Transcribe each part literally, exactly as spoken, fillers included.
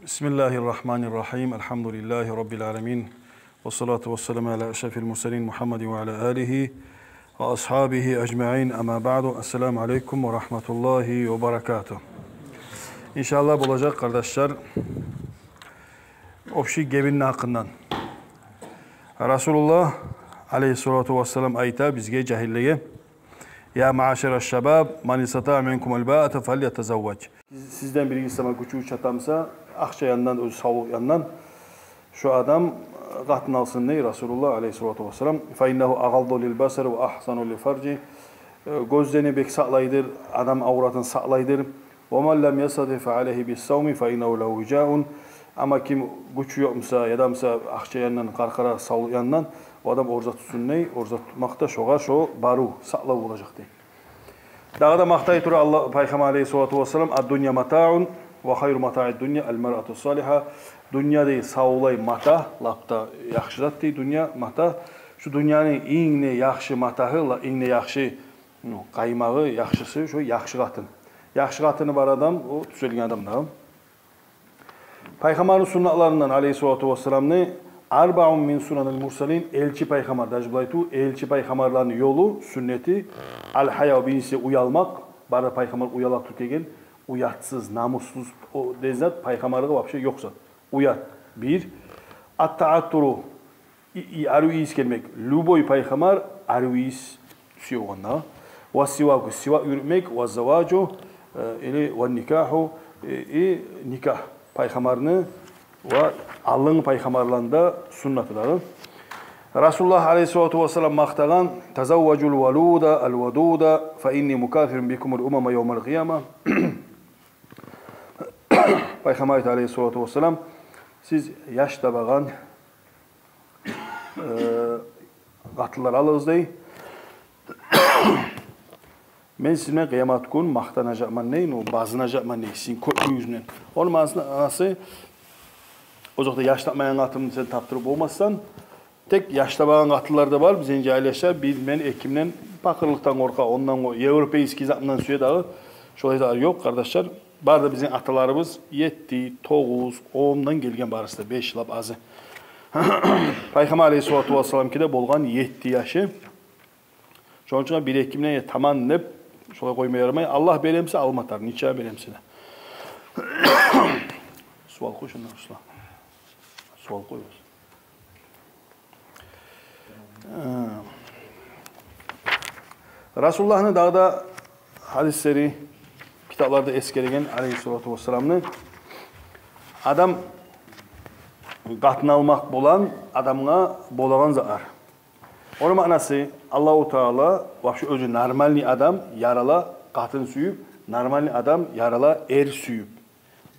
بسم الله الرحمن الرحيم. الحمد لله رب العالمين. والصلاة والسلام على أشرف المرسلين محمد وعلى آله وأصحابه أجمعين. أما بعد. السلام عليكم ورحمة الله وبركاته. Иншаллагь, болажакъ, къардашлар, общий гебинни гьакъындан. Расулуллагь алейгьиссалату вассалам айта бизге, жагьиллеге: يا معشر الشباب من استطاع منكم الباءة فليتزوج. Сизден биригиз сама гючю чатамса, акъча яндан, оьзю савлукъ яндан, шо адам, э, къатын алсын дей Расулуллагь алейгьиссалату вассалам. فإنه أغض للبصر وأحصن للفرج. Э, гёзлени бек сакълайдыр, адам авратын сакълайдыр. ومن لم يستطع فعليه بالصوم فإنه له وجاء. Амма ким гючю ёкъмуса, ядамса акъча яндан, къаркъара, савлукъ яндан, о адам ораза тутсун дей, ораза тутмакъ да шогъар шо барыв, сакълав болажакъ дей. Дагъы да макътай тура Аллагь, Пайхаммар алейгьиссалату вассалам: الدنيا متاع وخير متاع الدنيا المرأة الصالحة. Дюнья дей савлай матагь, лап да яхшы зат дей дюнья, матагь. Шу дюньяны инг де яхшы матагьы, ла-, инг де яхшы, ну, къаймагъы, яхшысы шо яхшы къатын. Яхшы къатыны бар адам, о тюзелген адам дагъы. Пайхаммарны суннатларындан алейгьиссалату вассаламны: أربع من سنن المرسلين. Элчи пайхаммар, даже булай ту, элчи пайхаммарланы ёлу, сюннети: الحياء, биринчиси уялмакъ, бары пайхаммар уяла тюгюл экен, уятсыз, намуссуз, о деген зат пайхаммаргъа вообще ёкъ зат. Уят, бир. التعطر, и-, и-, арив ийис гелмек. Любой пайхаммар арив ийис сюе болгъан да. والسواك, сивак юрютмек. والزواج, э, или والنكاح, э, и никагь. Пайхаммарны ва алдынгъы пайхаммарланы да суннаты дагъы. Расулуллагь алейгьиссалату вассалам макътагъан: تزوجوا الولود الودود فإني مكاثر بكم الأمم يوم القيامة. Пайхаммар айта алейгьиссалату вассалам: сиз яш табагъан, э, къатынлар алыгъыз дей. Мен сизин булан къыямат гюн макътанажакъман дей, ну, базынажакъман дей сизин кёплюгюгюз булан. Ону маънасы, анасы, озокъда, яш тапмайгъан къатын сен таптырып болмассан, тек яш табагъан къатынлар да бар, бизин жагьил яшлар, бир мен, эки мен, пакъырлыкъдан къоркъа, ондан къо-, европейский затындан сюе дагъы. Шолай зат ёкъ, къардашлар. Бары да бизин аталарыбыз етти, тогъуз, ондан гелген барысы да, беш лап азы. Пайхаммар алейгьиссалату вассаламныки де болгъан етти яшы. Шону учун бир-эки мен таман деп шолай къойма ярамай. Аллагь бере буса, алматар, нече бере буса да. Суал къой шунда, Руслан. Суал къой. Э, Расулуллагьны дагъы да гьадислери, китапларда эсгерген алейгьиссалату вассаламны, адам къатын алмакъ булан адамгъа болагъан зарар. Ону маънасы, Аллагьу Таала вообще оьзю нормальный адам ярала къатын сююп, нормальный адам ярала эр сююп.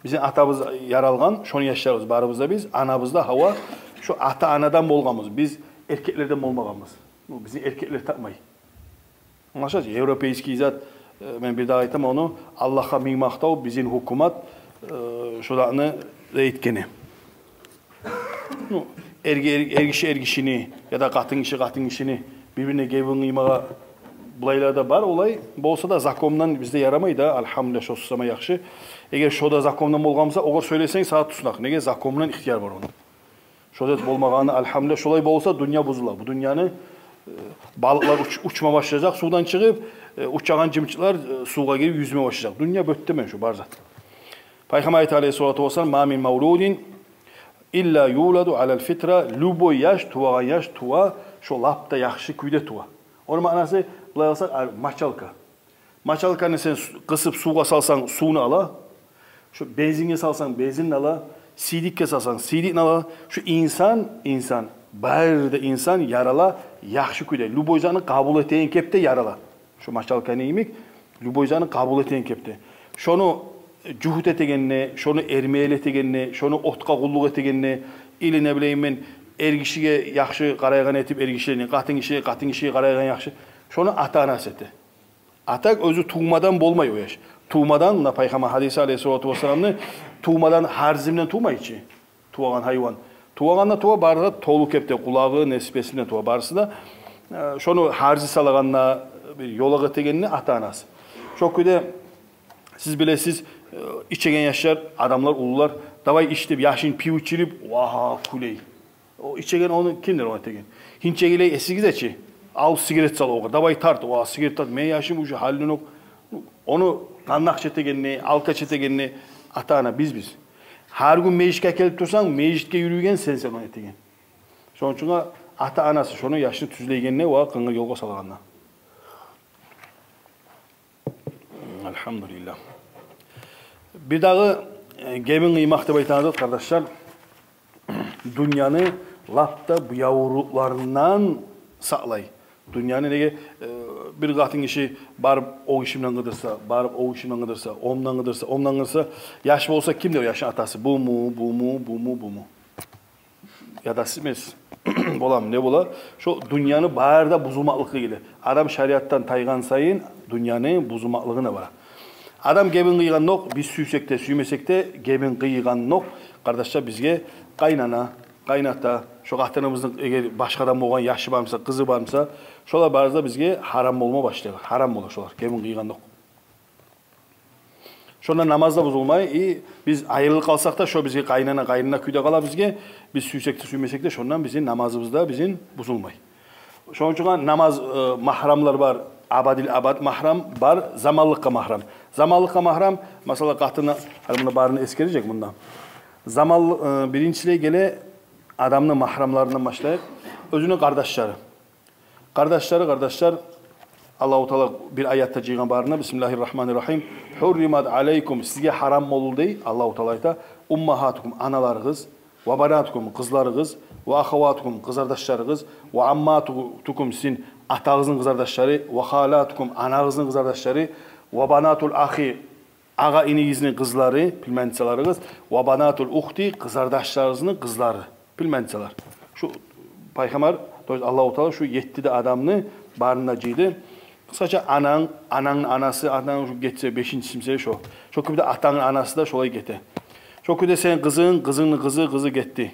Бизин атабыз яралгъан, шону яшларыбыз барыбыз да биз, анабыз да Гьава, шо ата-анадан болгъанбыз, биз эркеклерден болмагъанбыз. Ну, бизин эркеклер тапмай. Англашасыз, европейский зат, э, мен бир дагъы айтаман ону, Аллагьгъа минг макътав, бизин гьукумат, э, шоланы да этгени. Ну, эрге-, эр-, эргиши эргишини, яда къатынгиши къатынгишини бир-бирине гебин къыймагъа булайлар да бар, олай. Болса да, закондан бизде ярамай да, альгьамдулиллагь, шосу сама яхшы. Эгер шо да закондан болгъан буса, огъар сёйлесенг, сагъа туснакъ. Неге, закондан ихтияр бар ону. Шо зат болмагъаны, альгьамдулиллагь, шолай болса, дюнья бузула. Бу дюньяны, э, балыкълар уч-, учма башлажакъ сувдан чыгъып, э, учагъан жымчыкълар, э, сувгъа гирип юзме башлажакъ. Дюнья бёттемен шу бар зат. Пайхаммар айта алейгьиссалату вассалам: ما من مولود إلا يولد على الفطرة. Любой яш, тувагъан яш тува, шо лап да яхшы кюйде тува. Ону маънасы, булай алсакъ, а, мочалка. Мочалканы сен су-, къысып сувгъа салсанг, сувну ала. Шо бензинге салсанг, бензинни ала. Сийдикге салсанг, сийдикни ала. Шо инсан, инсан, бары да инсан ярала яхшы кюйде, любой затны къабул этеген кепде ярала. Шо мочалканы йимик, любой затны къабул этеген кепде. Шону жугьут этегенни, шону эрмеле этегенни, шону отгъа къуллукъ этегенни, или, не билейим мен, эргишиге яхшы къарайгъан этип эргишилени, къатынгишиге, къатынгишиге къарайгъан яхшы, шону ата-анасы эте. А так оьзю тувмадан болмай о яш. Тувмадан, муна Пайхаммар гьадиси алейгьиссалату вассаламны, тувмадан гьарзы булан тувмай чы. Тувагъан гьайван. Тувагъан да тува, бары да толу кепде, къулагъы, неси-песи булан тува барысы да. Э, шону гьарзы салагъанда, бир ёлакъ этегенни ата-анасы. Шо кюйде сиз билесиз, Э, ичеген яшлар, адамлар, уллулар, давай ич деп, яшын пив ичирип, вагь, кюлей. О ичеген, ону кимдир о этеген? Гьинчегилей, эсигизде чи, алып сигарет сала огъар. Давай тарт, вагь, сигарет тарт, мени яшым уже гьалинокъ. Ону къандакъ этегенни, алкаш этегенни ата-ана бизбиз. Гьар гюн межитге гелип турсанг, межитге юрюйген сенсен ону этеген. Шону учун ата-анасы шону яшны тюзлейгенде ва къынгыр ёлгъа салагъанда. Альгьамдулиллагь. Бирдагъы, э, гебин къыймакъ деп айтагъан зат, къардашлар, дюньяны лап да буявурлукъларындан сакълай. Дюньяны неге, э, бир къатын гиши барып о гиши булан къыдырса, барып о гиши булан къыдырса, о булан къыдырса, о булан къыдырса, яш болса, кимдир о яшны атасы? Буму, буму, буму, буму? Яда сиз эмес. Боламы, не бола? Шо дюньяны бары да бузулмакълыкъгъа геле. Адам шариатдан тайгъан сайын дюньяны бузулмакълыгъына бара. Адам гебин къыйгъандокъ, биз сюйсек де, сюймесек де, гебин къыйгъандокъ, къардашлар, бизге къайнана, къайната, шо къатыныбызны эгер башгъа адам болгъан, яшы бармыса, къызы бармыса, шолар барысы да бизге гьарам болма башлайгъан. Гьарам бола шолар гебин къыйгъандокъ. Шонда намаз да бузулмай. И биз айрылып къалсакъ да, шо бизге къайнана, къайнана кюйде къала бизге. Биз сюйсек де, сюймесек де, шондан бизин намазыбыз да бизин бузулмай. Шону учун намаз, э, магьрамлар бар, абадил абад магьрам бар, заманлыкъгъа магьрам. Заманлыкъгъа магьрам, масала, къатыны, гьали муну барын эсгережек мунда. Заман, э, биринчилей геле адамны магьрамларындан башлайыкъ. Оьзюню къардашлары. Къардашлары, къардашлар, Аллагьу Таала бир аятда жыйгъан барына, бисмиллагьи ррагьмани ррагьим. «Гьурримат алайкум», сизге гьарам болду дей Аллагьу Таала, айта, «уммагьатукум», аналарыгъыз, «ва банатукум», къызларыгъыз, «ва ахаватукум», къызардашларыгъыз, «ва амматукум», сизин атагъызны къызардашлары, «ва халатукум», анагъызны къызардашлары, «ва банатул ахи», агъа-инигизни къызлары, племянницаларыгъыз, «ва банатул ухти», къызардашларыгъызны къызлары, племянницалар. Шу Пайхаммар, то есть Аллагьу Таала шу етти де адамны барын да жыйды. Къысгъача, ананг, анангны анасы, ананг шу гетсе, бешинчиси мисал шо. Шо кюйде атангны анасы да шолай гете. Шо кюйде сени къызынг, къызынгны къызы, къызы гетди.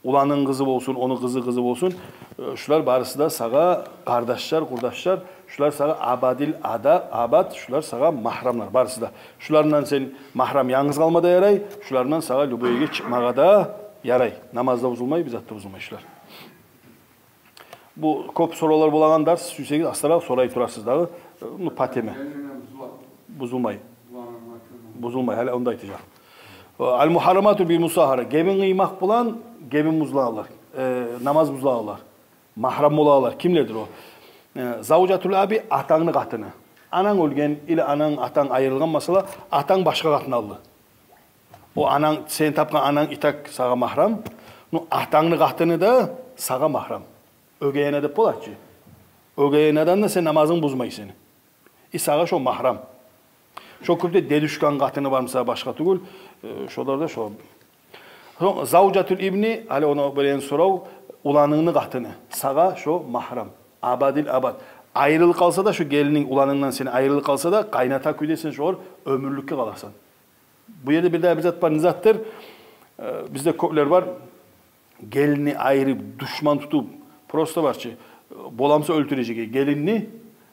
Уланынгны къызы болсун, ону къызы, къызы болсун. Э, шулар барысы да сагъа къардашлар, къурдашлар, шулар сагъа абадил ада-, абад, шулар сагъа магьрамлар барысы да. Шулардан сен магьрам янгыз къалма да ярай, шулардан сагъа любой ерге чыкъмагъа да ярай. Намаз да бузулмай, бир зат да бузулмай шулар. Бу кёп соравлар болагъан дарс, сюйсегиз, астаракъ сорай турарсыз дагъы. Э, ну, по теме. Бузулмай. Бузулмай, гьали ону да айтажакъ. Ал-мугьаррамату бил мусагьара. Гебин къыймакъ булан гебин бузулагъанлар, э, намаз бузулагъанлар, магьрам болагъанлар кимлердир о? Э, завжатул аби, атангны къатыны. Ананг оьлген или ананг, атанг айрылгъан, масала, атанг башгъа къатын алды. О ананг, сени тапгъан ананг итак сагъа магьрам. Ну, атангны къатыны да сагъа магьрам. Оьгей ана деп бола чы. Оьгей анадан да сен намазынг бузмай сени. И сагъа шо магьрам. Шо кюйде дедушкангны къатыны бармыса, башгъа тюгюл, э, шолар да шо. Сонг завжатул ибни, гьали ону береген сорав, уланынгны къатыны. Сагъа шо магьрам. Абадил абад. Айрылып къалса да, шо гелининг уланынгдан сени айрылып къалса да, къайната кюйде сен шогъар оьмюрлюкге къаларсан. Бу ерде бир дагъы бир зат бар, не затдыр? Э, бизде кёплер бар, гелинни айырып, душман тутуп, просто бар чы, э, боламыса оьлтюрежек гелинни,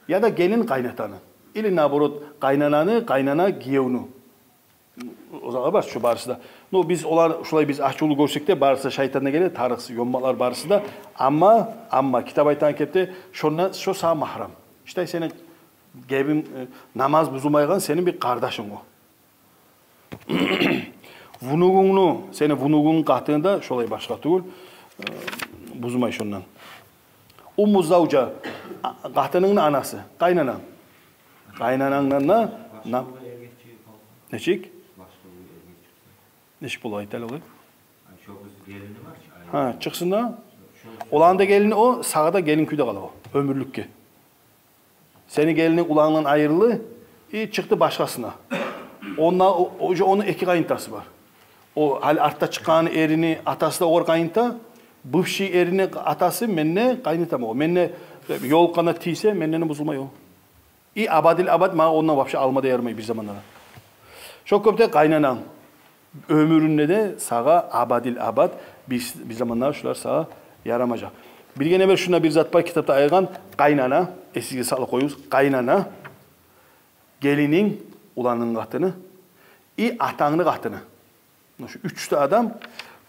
яда гелин къайнатаны. Или наоборот, къайнананы, къайнана гиевню. О затгъа бар чы барысы да. Но биз олар, шулай биз ачувлу гёрсек де, барысы да шайтандан геле, тарыкъсыз ёммакълар барысы да. Амма, амма китап айтагъан кепде, шонда, шо сагъа магьрам. Шитай сени гебин, э, намаз бузулмайгъан сени бир къардашынг о. Внугунгну, сени внугунгну къатыны да шолай башгъа тюгюл, э, бузулмай шондан. Умму завжа, а, къатынынгны анасы, къайнананг. Къайнанангдан да, на-, нечик? Нечик болуп айта эли олай? Гьа, чыкъсын да. Оланы да гелини о, сагъа да гелин кюйде къала о, оьмюрлюкге. Сени гелининг уланынгдан айрылды, и чыкъды башгъасына. Онда о, уже ону эки къайнатасы бар. О гьали артда чыкъгъан эрини атасы да огъар къайната, бывший эрини атасы менде къайнатам о. Менде ёлукъгъанда тийсе, менден бузулмай о. И абадил абад магъа ондан вообще алма да ярамай бир заманда да. Шо кепде къайнананг. Оьмюрюнде де сагъа абадил абад, бир, бир заманда шулар сагъа ярамажакъ. Биргине бир шунда бир зат бар, китапда айыргъан, къайнана, эсигизге салып къоюгъуз, къайнана, гелининг, уланынгны къатыны, и атангны къатыны. Муна шу уьч де адам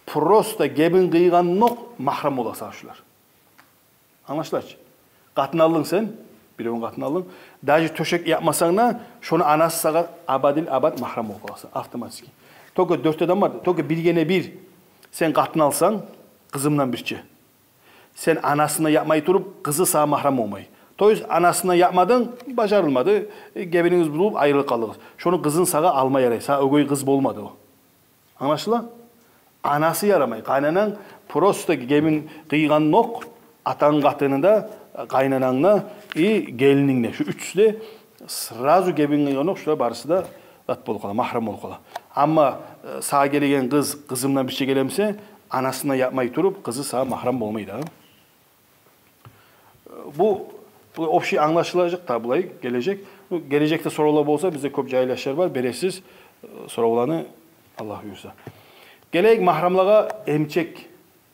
просто гебин къыйгъандокъ магьрам бола сагъа шулар. Англашыла чы? Къатын алдынг сен, биревню къатын алдынг. Даже тёшек япмасанг да, шону анасы сагъа абадил абад магьрам болуп къаласан, автоматически. Только дёрт адам бар, только биргене бир сен къатын алсанг, къызындан бирче, сен анасына япмай туруп, къызы сагъа магьрам болмай. То есть анасына япмадынг, бажарылмады, э, гебинингиз бузулуп, айрылып къалдыгъыз. Шону къызын сагъа алма ярай, сагъа оьгей къыз болмады о. Англашыла? Анасы ярамай. Къайнананг просто гебин къыйгъандокъ, атанг къатыны да, къайнананг да, и гелининг де. Шу уьчюсю де сразу гебин къыйгъандокъ, шулар барысы да зат болуп къала, магьрам болуп къала. Амма, э, сагъа гелеген къыз, къызындан бирче гелемсе, анасына япмай туруп, къызы сагъа магьрам болмай да. Бу, бу общий англашылажакъ да булай гележек. Бу гележекде соравлар болса, бизде кёп жагьил яшлар бар, бересиз, э, соравланы, Аллагь буюрса. Гелейик магьрамлагъа эмчек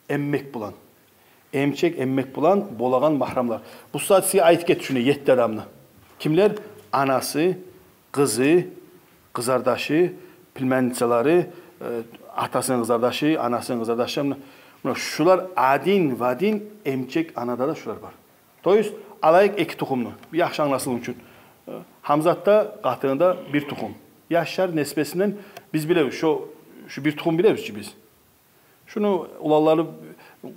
эммек булан. Эмчек эммек булан болагъан магьрамлар. Бу сагьат сизге айтып гетди шуну етти адамны. Кимлер? Анасы, къызы, къызардашы, племянницалары, э, атасыны къызардашы, анасыны къызардашы. Муна, муна шулар один в один эмчек анада да шулар бар. То есть, алайыкъ эки тухумну, яхшы англашылыгъы учун. Э, Гьамзат да, къатыны да бир тухум. Яшлар несибесинден биз билебиз, шо, шо бир тухум билебиз чи биз. Шуну уланлары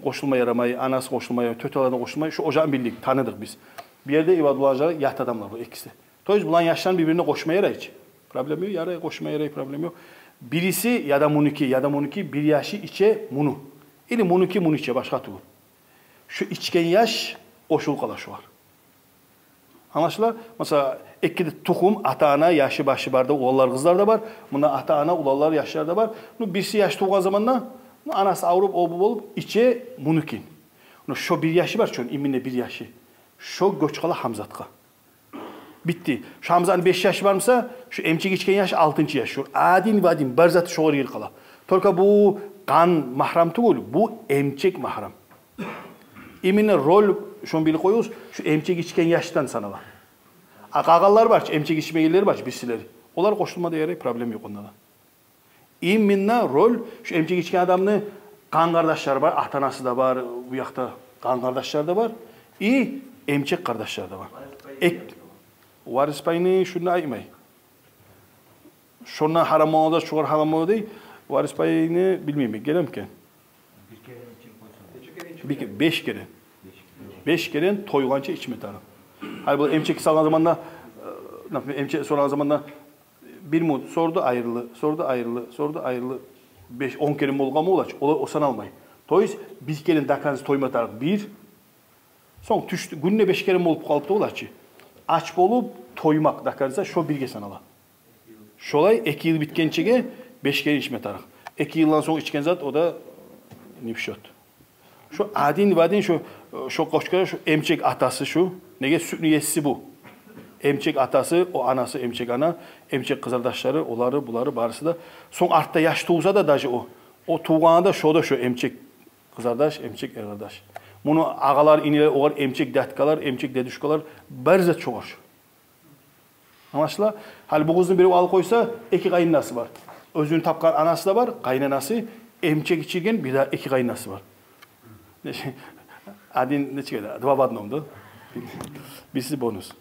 къошулма ярамай, анасы къошулма ярамай, тёталары къошулмай, шо ожакъны билдик, таныдыкъ биз. Бу ерде Ибадулла жагъы ят адамлар бу экиси. То есть буланы яшларын бир-бирине къошма ярай чы. Проблема ёкъ, ярай, къошма ярай, проблема ёкъ. Бириси яда мунуки, яда мунуки бир яшы иче муну. Или мунуки муну иче, башгъа тюгюл. Шо ичген яш къошулуп къала шогъар. Англашыла? Масала, эки де тухум, ата-ана, яшы-башы бар да, уланлар, къызлар да бар. Мунда ата-ана, уланлар, яшлар да бар. Ну, бириси яш тувгъан заманда, ну, анасы авруп, о-бу болуп, иче мунукин. Ну, шо бир яшы бар чы ону, именно бир яшы. Шо гёч къала Гьамзатгъа. Битди. Шо Гьамзатны беш яшы бармыса, шо эмчек ичген яш алтынчы яш. Шо один в один, бар заты шогъар гирип къала. Только бу къан магьрам тюгюл, бу эмчек магьрам. Именно роль, шону билип къоюгъуз, шо эмчек ичген яшдан санала. А къалгъанлар бар чы, эмчек ичмегенлер бар чы, бирсилер. Олар къошулма да ярай, проблема ёкъ онда да. Именно роль, шо эмчек ичген адамны къан къардашлары бар, ата-анасы да бар, бу якъда къан къардашлары да бар, и эмчек къардашлары да бар. Эк-, варис пайны шунда айтмай. Шондан гьарам бола да, шогъар гьарам бола дей, варис пайны билмеймен, гелемикен? Бир ке-, беш керен. Беш керен тойгъанча ичме тарыкъ. Гьали бу эмчек салгъан заманда, э, например, эмчек сорагъан заманда, бир минут сорду, айрылды, сорду, айрылды, сорду, айрылды. Беш, он керен болгъан бола чы, олар о саналмай. То есть бир керен до конца тойма тарыкъ бир. Сонг тюшдю, гюнде беш керен болуп къалыпты бола чы. Ач болуп тоймакъ до конца, шо бирге санала. Шолай эки йыл битгенчеге беш керен ичме тарыкъ. Эки йылдан сонг ичген зат, о да не в счёт. Шо один в один, шо, шо къошгъан, шо эмчек атасы шо. Неге, сютню еси бу. Эмчек атасы, о анасы, эмчек ана, эмчек къызардашлары, олары, булары барысы да. Сонг артда яш тувса да, даже о, о тувгъанда шо да шо эмчек къызардаш, эмчек эркъардаш. Муну агъалар, инилер, огъар эмчек дядькалар, эмчек дедушкалар, бар зат шогъар шо. Англашыла? Гьали бу къызны бирев алып къойса, эки къайынанасы бар. Оьзюню тапгъан анасы да бар, къайынанасы, эмчек ичирген бир де эки къайынанасы бар. Один, нечик эди? Два в одном да. Бириси бонус.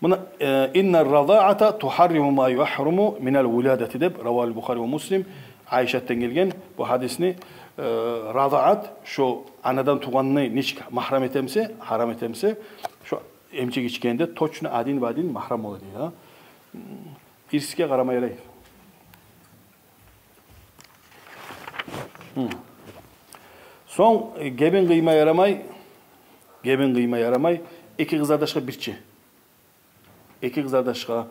Муна, э, «Инна разаата тухарриму ма яхруму минал виладати» деп, равал Бухари ва Муслим, Айшатдан гелген бу гьадисни, э, разаат, шо анадан тувгъанны нечик магьрам этемсе, гьарам этемсе, шо эмчек ичгенде точно один в один магьрам бола дей, гьа. Ирсге къарама ярай. Гьм. Сонг, э, гебин къыйма ярамай, гебин къыйма ярамай, эки къызардашгъа бирче. Эки къызардашгъа,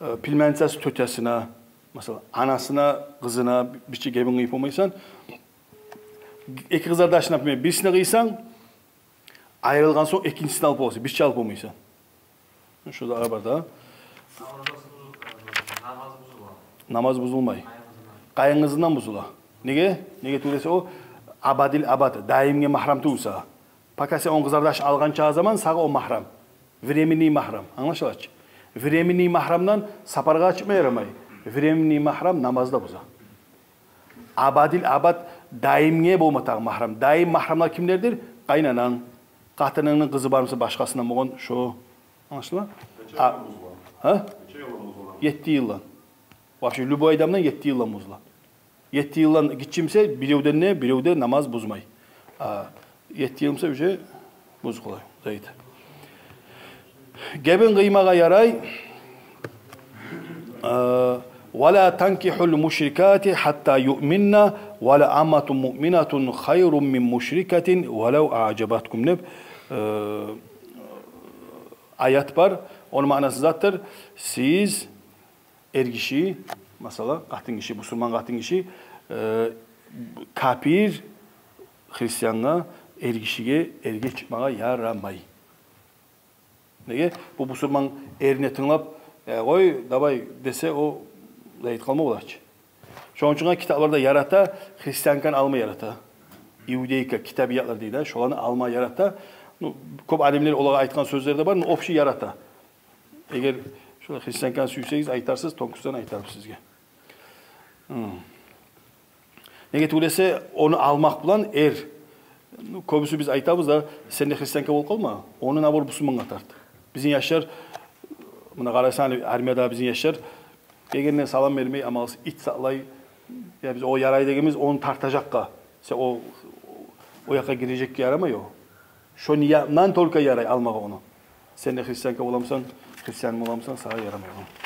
э, племянницасы тётясына, масала, анасына, къызына бирче гебин къыйып болмайсан. Эки къызардашына, например, бирисине къыйсанг, айрылгъан сонг экинчисин алып боласан, бирче алып болмайсан. Шо да ара бар да. Намаз бузулмай. Къайын къызындан бузула. Неге? Неге тюгюл эсе, о абадил абад, даимге магьрам тюгюл сагъа. Пока сен ону къызардашын алгъанча заман сагъа о магьрам. Временный магьрам. Англашыла чы? Временный магьрамдан сапаргъа чыкъма ярамай. Временный магьрам намазда буза. Абадил абад, даимге болма тарыкъ магьрам. Даим магьрамлар кимлердир? Къайнананг, къатынынгны къызы бар буса, башгъасындан болгъан, шо. Англашыла? Нече йылдан бузула? Гьа? Нече йылдан бузула? Етти йылдан. Вообще любой адамдан етти йылдан бузула. Етти йылдан гиччи буса, биревден де, биревде намаз бузмай. А етти йыл буса, уже буз къолай, зайыт. Гебин къыймагъа ярай. Э, «Ва ла танкихьул мушрикати хьатта юъминна, ва ла аматун муъминатун хайрун мин мушрикатин ва лав аъжабаткум» деп, э, аят бар. Ону маънасы затдыр: сиз эргиши, масала, къатынгиши, бусурман къатынгиши, э, капир христиангъа, эргишиге эрге чыкъмагъа ярамай. Неге? Бу бусурман эрине тынглап, «Э, къой, давай» десе, о зайыт къалма болар чы. Шону учун китапларда ярата, христианканы алма ярата. Иудейка, китабиятлар дей да, шоланы алма ярата. Ну, кёп алимлер олагъа айтгъан сёзлер де бар, но общий ярата. Эгер шолай христианканы сюйсегиз, айтарсыз, тонкостдан айтарбыз сизге. Гьм. Неге тюгюл эсе, ону алмакъ булан эр, ну, кёбюсю биз айтабыз да: «Сен де христианка болуп къалма, ону, наоборот, бусурмангъа тарт». Бизин яшлар, муна къарасанг, армияда бизин яшлар гелгенде салам бермей, амалсыз ит сакълай. Я биз о ярай дегенбиз ону тартажакъгъа. Сен о, о якъгъа гирежекге ярамай о. Шо ният булан только ярай алмагъа ону. Сен де христианка боламысан, христиан боламысан, сагъа ярамай о.